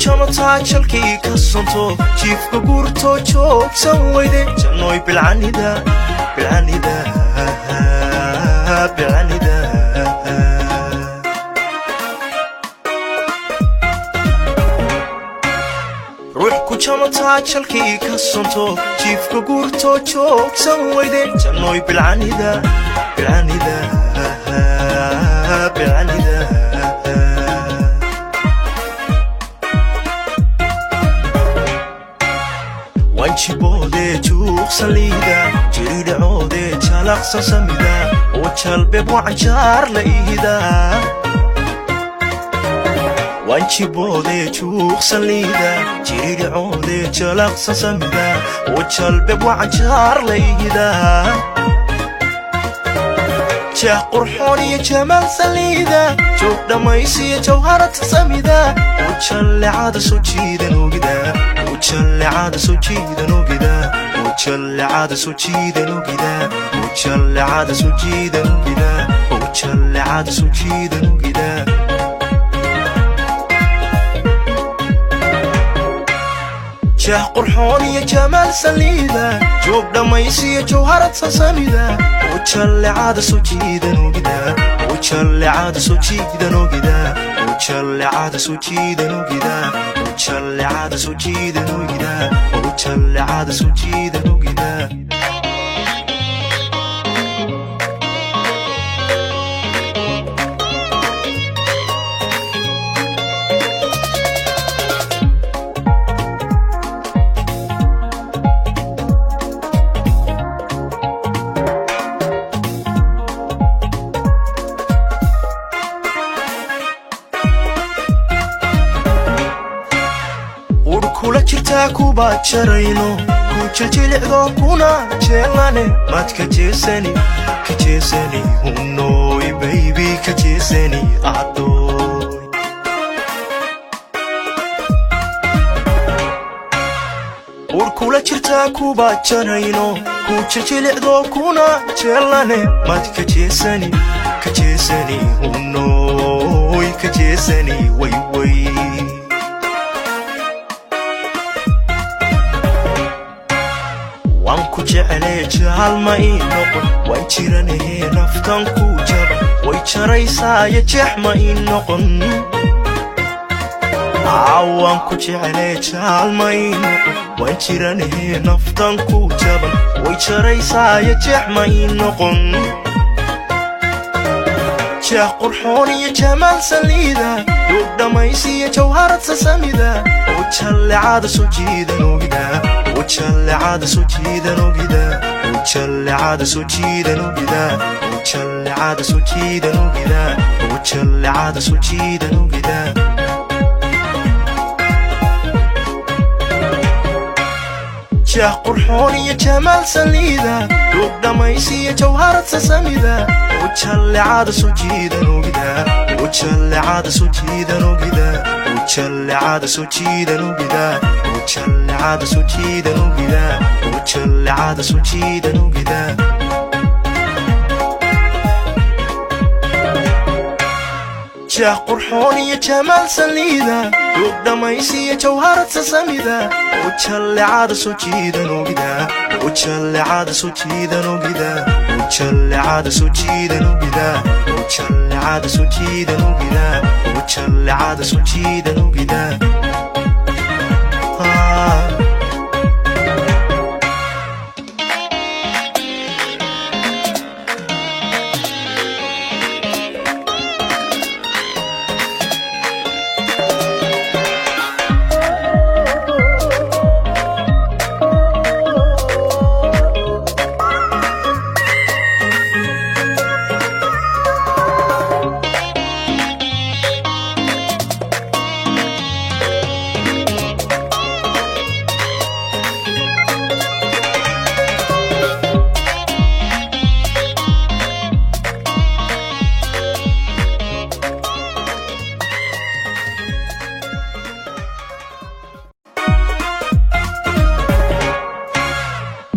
Jamataa jalkii ka sonto, jiifka guurto joogsan weyde, jannoy bilcanida, bilcanida, bilcanida. Ruux ku jamataa jalkii ka sonto, jiifka guurto joogsan weyde, jannoy bilcanida, bilcanida, bilcanida. Wanjiboodee juuqsan liida, jiridhacoodee jalaqsan samida, oo jalbeeb wacanjaar la ihida. Wanjiboodee juuqsan liida, jiridhacoodee jalaqsan samida, oo jalbeeb wacanjaar la ihida. Jeex qurxoon iyo jamaal saliida, joog dhammaysiyo jawharad samida, oo jallecada soo jiidan ogida, oo jallecada soo jiidan ogida, oo jallecada soo jiidan ogida, oo jallecada soo jiidan ogida, oo jallecada soo jiidan ogida. Jeex qurxoon iyo jamaal saliida, joog dhammaysiyo jawharad sasamida, oo jallecada soo jiidan ogida, oo jallecada soo jiidan ogida, oo jallecada soo jiidan ogida, oo jallecada soo jiidan ogida, oo jallecada soo jiidan ogida. Ur kula jirtaa kuba jarayno, ku jiljilicdo kuna jeelane, maad ka jeesani, ka jeesani hunooy baybi, ka jeesani adooy. Ur kula jirtaa kuba jarayno, ku jiljilicdo kuna jeelane, maad ka jeesani, ka jeesani hunooy, ka jeesani wayway. Waan ku jecelee jaalma ii noqon, waan jiranahee naftan ku jaba, way jaraysaayo jeex ma ii noqon. Waan ku jecelee jaalma ii noqon, waan jiranahee naftan ku jaban, way jaraysaayo jeex ma ii noqon. Jeex qurxoon iyo jamaal saliida, duug dhammaysiyo jawharad sasamida, oo jallecada soo jiidan ogida, oo jallecada soo jiidan ogida, oo jallecada soo jiidan ogida, oo jallecada soo jiidan ogida, oo jallecada soo jiidan ogida. Jeex qurxoon iyo jamaal saliida, duug dhammaysiyo jawharad sasamida, oo jallecada soo jiidan ogida, oo jallecada soo jiidan ogida, oo jallecada soo jiidan ogida, oo jallecada soo jiidan ogida, oo jallecada soo jiidan ogida. Jeex qurxoon iyo jamaal saliida, duug dhammaysiyo jawharad sasamida, oo jallecada soo jiidan ogida, oo jallecada soo jiidan ogida, oo jallecada soo jiidan ogida, oo jallecada soo jiidan ogida, oo jallecada soo jiidan ogida.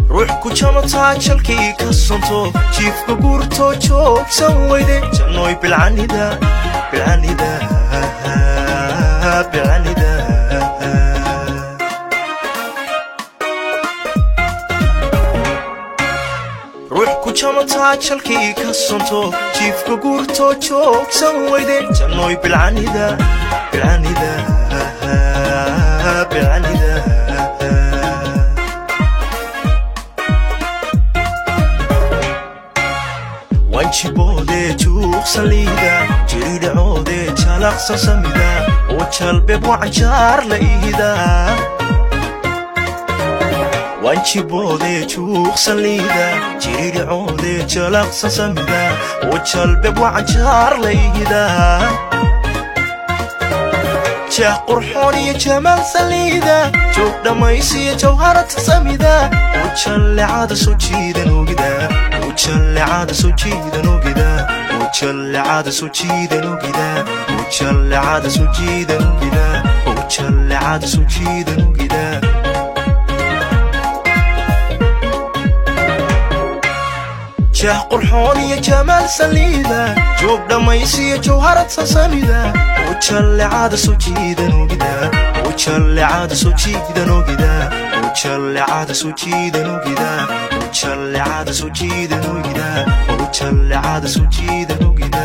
Ruux ku jamataa jalkii ka sonto, jiifka guurto joogsan weyde, jannoy bilcanida, bilcanida, bilcanida. Jamataa jalkii ka sonto, jiifka guurto joogsan weyde. Jannooy bilcanida, bilcanida, bilcanida. Wanjiboodee juuqsan liida, jiridhacoodee jalaqsan samida, oo jalbeeb wacanjaar la ihida. Wanjiboodee juuqsan liida, jiridhacoodee jalaqsan samida, oo jalbeeb wacanjaar la ihida. Jeex qurxoon iyo jamaal saliida, joog dhammaysiyo jawharata samida, oo jallecada soo jiidan ogida, oo jallecada soo jiidan ogida, oo jallecada soo jiidan ogida, oo jallecada soo jiidan ogida, oo jallecada soo jiidan ogida. Jeex qurxoon iyo jamaal saliida, joog dhammaysiyo jawharad sasamida, oo jallecada soo jiidan ogida, oo jallecada soo jiidan ogida, oo jallecada soo jiidan ogida, oo jallecada soo jiidan ogida, oo jallecada soo jiidan ogida.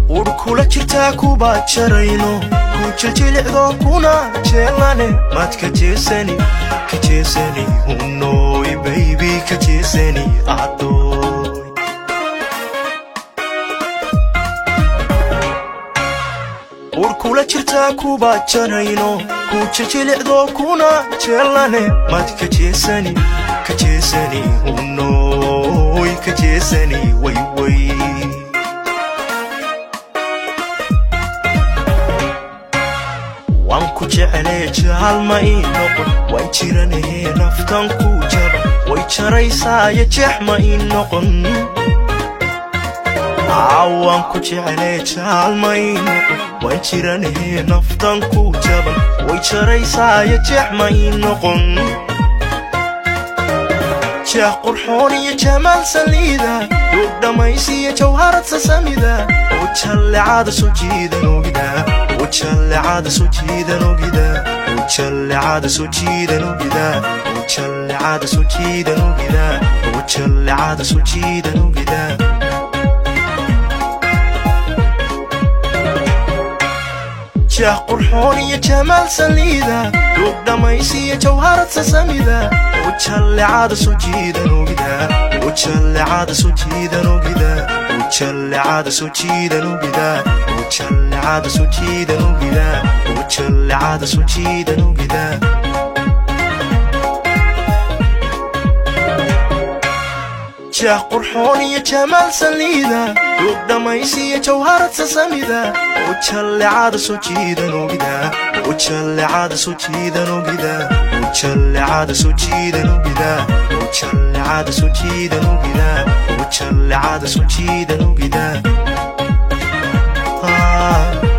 Ur kula jirtaa kuba jarayno, ku jiljilicdo kuna jeelane. Maad ka jeesani, ka jeesani hunooy baybi, ka jeesani adooy. Ur kula jirtaa kuba jarayno, ku jiljilicdo kuna jeelane. Maad ka jeesani, ka jeesani hunooy, ka jeesani wayway. Waan ku jecelee jaalma ii noqon, waan jiranahee naftan ku jaba, way jaraysaayo jeex ma ii noqon. Waan ku jecelee jaalma ii noqon, waan jiranahee naftan ku jaban, way jaraysaayo jeex ma ii noqon. Jeex qurxoon iyo jamaal saliida, duug dhammaysiyo jawharad sasamida, oo jallecada soo jiidan ogida, oo jallecada soo jiidan ogida, oo jallecada soo jiidan ogida, oo jallecada soo jiidan ogida, oo jallecada soo jiidan ogida. Jeex qurxoon iyo jamaal saliida, duug dhammaysiyo jawharad sasamida, oo jallecada soo jiidan ogida, oo jallecada soo jiidan ogida, oo jallecada soo jiidan ogida, oo jallecada soo jiidan ogida, oo jallecada soo jiidan ogida. Jeex qurxoon iyo jamaal saliida, duug dhammaysiyo jawharad sasamida, oo jallecada soo jiidan ogida, oo jallecada soo jiidan ogida, oo jallecada soo jiidan ogida, oo jallecada soo jiidan ogida, oo jallecada soo jiidan ogida. Ah.